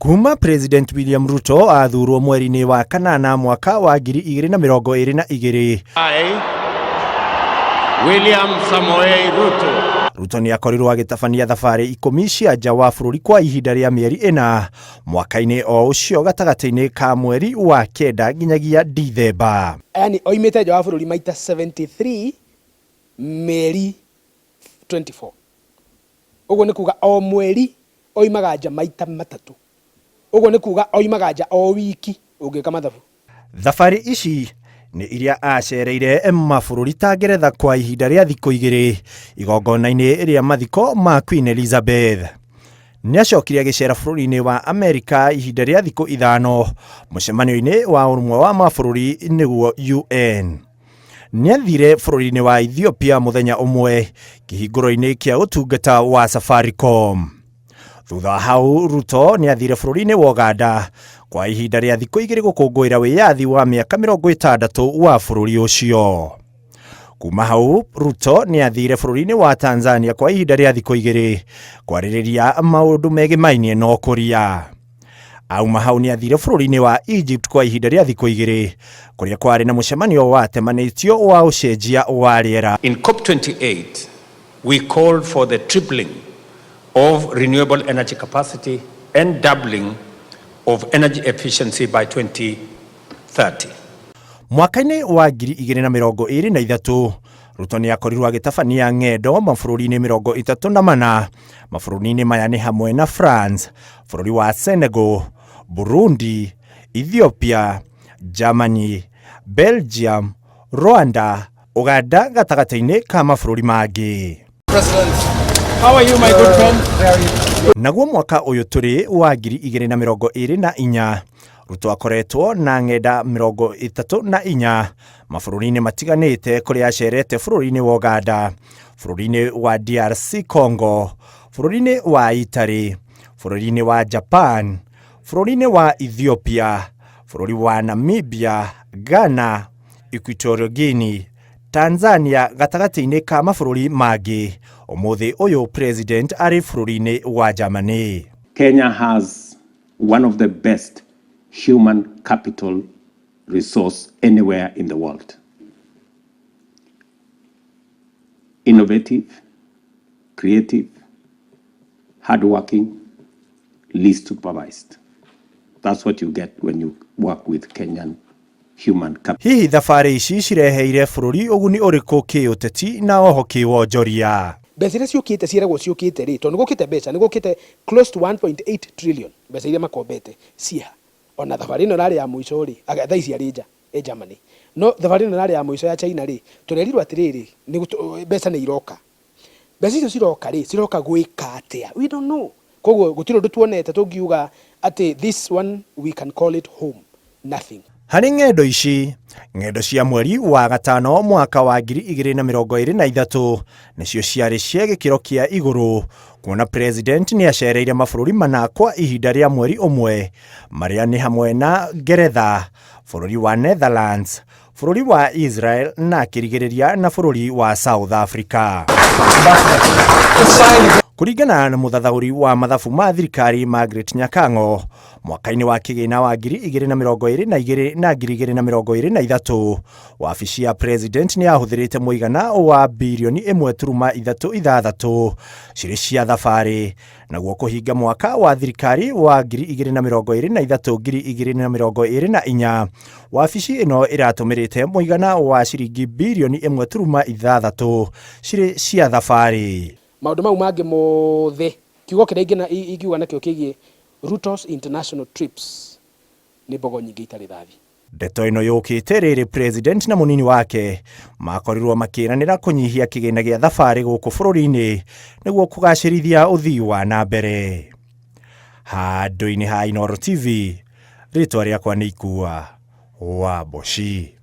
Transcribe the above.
Kuma President William Ruto athurwo mweri-inĩ wa kanana mwaka wa 2022, I, William Samoei Ruto. Ruto nĩ akorirwo agĩtabania thabarĩ 10 cia nja wa bũrũri kwa ihinda rĩa mĩeri 4 mwaka-inĩ o ũcio gatagatĩ-inĩ ka mweri wa 9 nginyagia Dithemba. Yani oimĩte nja wa bũrũri maita 73 mĩeri 24. Ũguo nĩ kuga o mweri oimaga nja maita 3. Ũguo nĩ kuga oimaga nja o wiki ũngĩka mathabu. Thabarĩ ici nĩ iria acereire mabũrũri ta Ngeretha kwa ihinda rĩa thikũ 2 igongona-inĩ rĩa mathiko ma Queen Elizabeth. Nĩ acokire agĩcera bũrũri-inĩ wa Amerika ihinda rĩa thikũ 5 mũcemanio-inĩ wa ũrũmwe wa mabũrũri nĩguo UN. Nĩ athire bũrũri-inĩ wa Ethiopia mũthenya ũmwe kĩhingũro-inĩ kĩa ũtungata wa Safaricom. Thutha wa hau Ruto nĩ athire bũrũri-inĩ wa Uganda kwa ihinda rĩa thikũ 2 gũkũngũĩra wĩyathi wa mĩaka 60 wa bũrũri ũcio. Kuma hau Ruto nĩ athire bũrũri-inĩ wa Tanzania kwa ihinda rĩa thikũ 2 kwarĩrĩria maũndũ megemainie na ũkũria. Auma hau nĩ athire bũrũri-inĩ wa Egypt kwa ihinda rĩa thikũ 2 kũrĩa kwarĩ na mũcemanio watemanĩtio wa ũcenjia wa rĩera. In COP28, we called for the tripling of renewable energy capacity and doubling of energy efficiency by 2030. Mwaka-inĩ wa 2023, Ruto nĩ akorirwo agĩtabania ng'endo mabũrũri-inĩ 34. Mabũrũri-inĩ maya nĩ hamwe na France, bũrũri wa Senegal, Burundi, Ethiopia, Germany, Belgium, Rwanda, Uganda gatagatĩ-inĩ ka mabũrũri mangĩ. President, how are you, my good friend? Naguo mwaka ũyũ tũrĩ wa 2024, Ruto akoretwo na ng'enda 34 mabũrũri-inĩ matiganĩte kũrĩa acerete bũrũri-inĩ wa Uganda, bũrũri-inĩ wa DRC Congo, bũrũri-inĩ wa Italy, bũrũri-inĩ wa Japan, bũrũri-inĩ wa Ethiopia, bũrũri wa Namibia, Ghana, Equatorial Guinea, Tanzania gatagatĩ-inĩ ka mabũrũri mangĩ. Ũmũthĩ ũyũ President arĩ bũrũri-inĩ wa Germany. Kenya has one of the best human capital resource anywhere in the world. Innovative, creative, hardworking, least supervised. That's what you get when you work with Kenyan human capital. Hihi thabarĩ ici cireheire bũrũri ũguni ũrĩkũ kĩũteti na oho kĩwonjoria? Mbeca iria ciũkĩte ciĩragwo ciũkĩte rĩ, tondũ nĩ gũkĩte mbeca, nĩ gũkĩte close to 1.8 trillion mbeca iria makombete ciĩha. Ona thabarĩ ĩno ĩrarĩ ya mũico rĩ, thaa ici arĩ nja, e Germany. No thabarĩ ĩno ĩrarĩ ya mũico ya China rĩ, tũrerirwo atĩrĩrĩ, mbeca nĩ iroka. Mbeca icio ciroka rĩ, ciroka gwĩka atĩa? We don't know. Koguo gũtirĩ ũndũ tuonete tũngiuga atĩ this one we can call it home. Nothing. Harĩ ng'endo ici, ng'endo cia mweri wa gatano mwaka wa 2023 nĩcio ciarĩ cia gĩkĩro kĩa igũrũ, kuona President nĩ acereire mabũrũri 4 kwa ihinda rĩa mweri ũmwe, marĩa nĩ hamwe na Ngeretha, bũrũri wa Netherlands, bũrũri wa Israel na akĩrigĩrĩria na bũrũri wa South Africa. Kũringana na mũthathaũri wa mathabu ma thirikari Margaret Nyakang'o, mwaka-inĩ wa kĩgĩna wa 2022 na 2023, wabici ya President nĩ yahũthĩrĩte mũigana wa birioni ĩmwe turuma ithatũ ithathatũ cirĩ cia thabarĩ, naguo kũhinga mwaka wa thirikari wa 2023 2024, wabici ĩno ĩratũmĩrĩte mũigana wa ciringi birioni ĩmwe turuma ithathatũ cirĩ cia thabarĩ. Maũndũ mau mangĩ mothe, kiugo kĩrĩa ingiuga nakĩo kĩgiĩ Ruto's international trips nĩ mbogo nyingĩ itarĩ thathi. Ndeto ĩno yũkĩte rĩrĩ President na mũnini wake makorirwo makĩranĩra kũnyihia kĩgĩna gĩa thabarĩ gũkũ bũrũri-inĩ nĩguo kũgacĩrithia ũthii wa na mbere. Handũ-inĩ ha Inooro TV, rĩtwa rĩakwa nĩ Ikua wa Mboci.